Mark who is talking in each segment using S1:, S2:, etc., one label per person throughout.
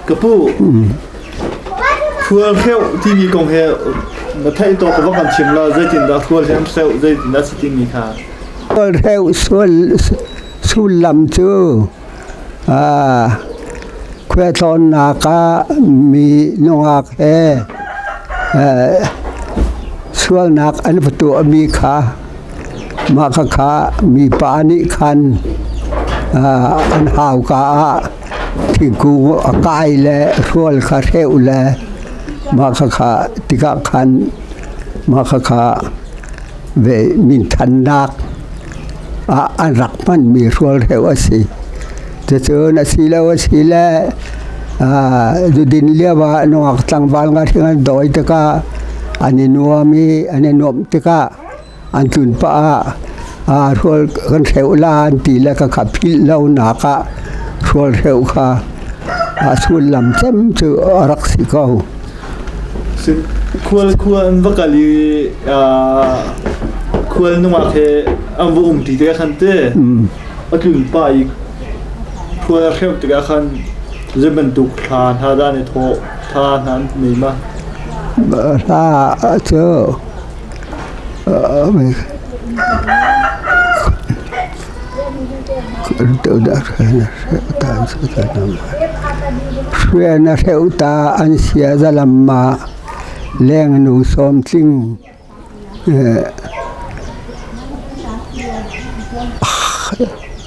S1: Ka pu, hrual hreuh timi kong he na theih tawk ka va kan chim la, zeitindah hrual hi an hreuh, zeitindah si timi kha.
S2: Hrual hreuh sual sullam cu khualtlawnnak ah mi nungak he sualnak an va tuahmi kha mah khakha mipa nih khan an hauka ah thingkung a kai le hrual kha hreuh le mah khakha tikah khan mah khakha ve minthannak ah an rak hmanmi hrualhreu a si. Cucun a si lo a si le zudin lio ah nungak tlangval ngahring an dawi tikah an i nuam i an i nuamh tikah an tlun pah ah hrual kan hreuh la an ti le ka kha philh lonak ah hrualhreu kha a sullam cem cu a rak si ko.
S1: Khual khua an va kal i khual nungak he an va um ti tikah khan te a tlun pah i khual a hreuh tikah khan zei bantuk hla hna dah an i thawh hla hna an nei ma?
S2: Hla cu Hrian a hreuh ta an sia zalam ah lengnu sawmtling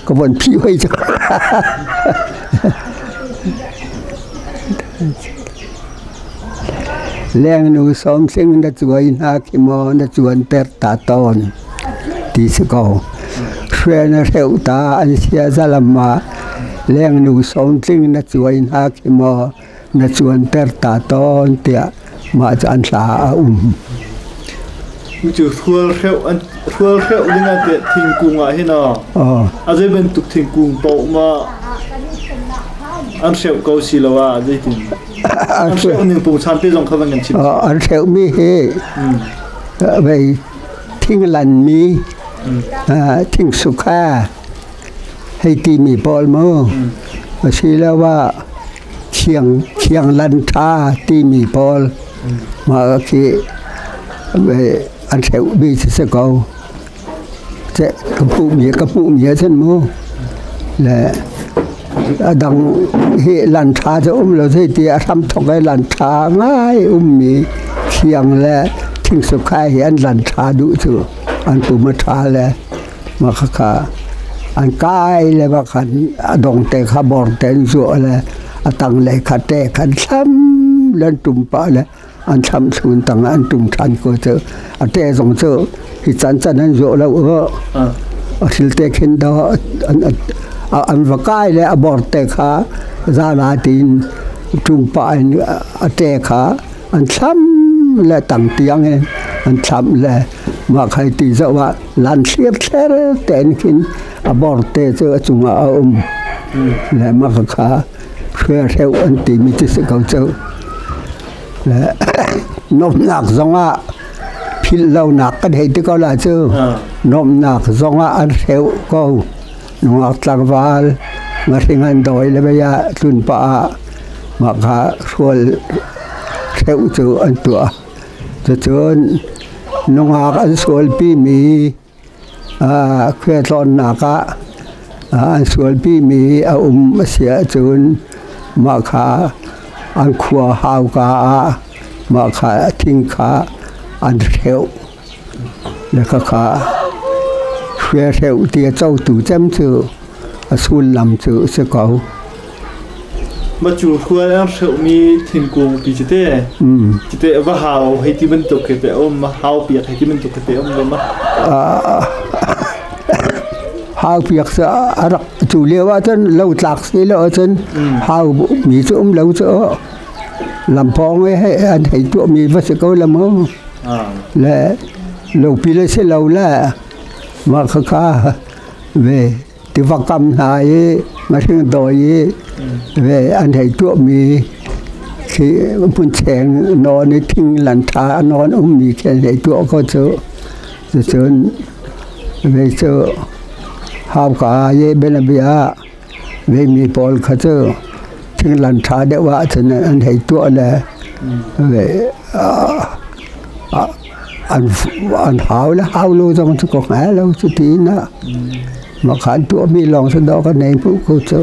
S2: ka von phih hoi cu. Lengnu sawmtling na cuai hna khi maw na cuanter ta tawn ti si ko. Hrian a hreuh ta an sia zalam ah lengnu sawmtling na cuai hna khi maw na cuanter ta tawn tiah mah cu an hla a um.
S1: Cu hrual hreuh an hrual hreuh ding ah teh thingkung ah hin a zei bantuk thingkung paoh ma an hreuh ko si lo ah zeitin an hreuh ning pungchan te zong kha van kan chim.
S2: An hreuhmi hi vei thinglanmi thingsukha hei timi pawl mu asiloah thiang thianglan ṭha timi pawl mah khi an hreuhmi cu si ko. Ka hmuhmi ah cun mu le a dang hi lan ṭha cu um lo zeiti a hramthawk i lan ṭha ngai ummi thiang le thingsukhai hi an lan ṭha duh cu an pum a ṭha le mah khakha an kai le bak khan a dong te kha bor te an zuah le a tanglei kha te khan thlam le an tum pah le an thlam thlun tang ah an tum ṭhan ko cu a te zong cu hi can can an zawh lo a thil te khin do an va kai le a bor te kha zala tin tum pah in a te kha an thlam le tang tiang in an thlam le mah khai ti zoh ah lan thlir thler ten khin a bor te cu a cungah a um le mah kha hreu an timi cu si ko cu. Le nuamhnak zongah philh lonak kan hei ti ko la cu. Nuamhnak zongah an hreu ko. Nungak tlangval ngahring an dawi le mei ah tlun pah ah mah kha hrual hreu cu an tuah. Cucun nungak an sualpimi Khualtlawnnak ah an sualpimi a um a si ahcun mah kha an khua hauka ah mah kha thing kha an hreuh. Le khakha hriahreuh ti a cotu cem cu a sullam cu a si ko.
S1: Macu khual an hreuhmi thingkung pi cite cite va hau hei ti bantuk khi te um hau piak hei ti bantuk khi te um ve ma?
S2: Hau piak cu a rak cu lio ahcun lo tlak si lo ahcun hau mi cu um lo cu lampawng i an hei tuahmi va si ko la mu. Le lopi le si lo le mah khakha ve tiva kam hna i ngahring dawi i ve an hei tuahmi khi hmuncheng nawn i thing lan ṭha a nawn ummi khi an hei tuah ko cu. Cucun ve cu hauka i bianabia ah veimi pawl kha cu. Thinglan ṭha deuh ahcun an hei tuah le an hau le hau lo zong cu ka hngal lo cuti in ah mah kha an tuahmi lawng cu dawh ka nei hmuh ko cu.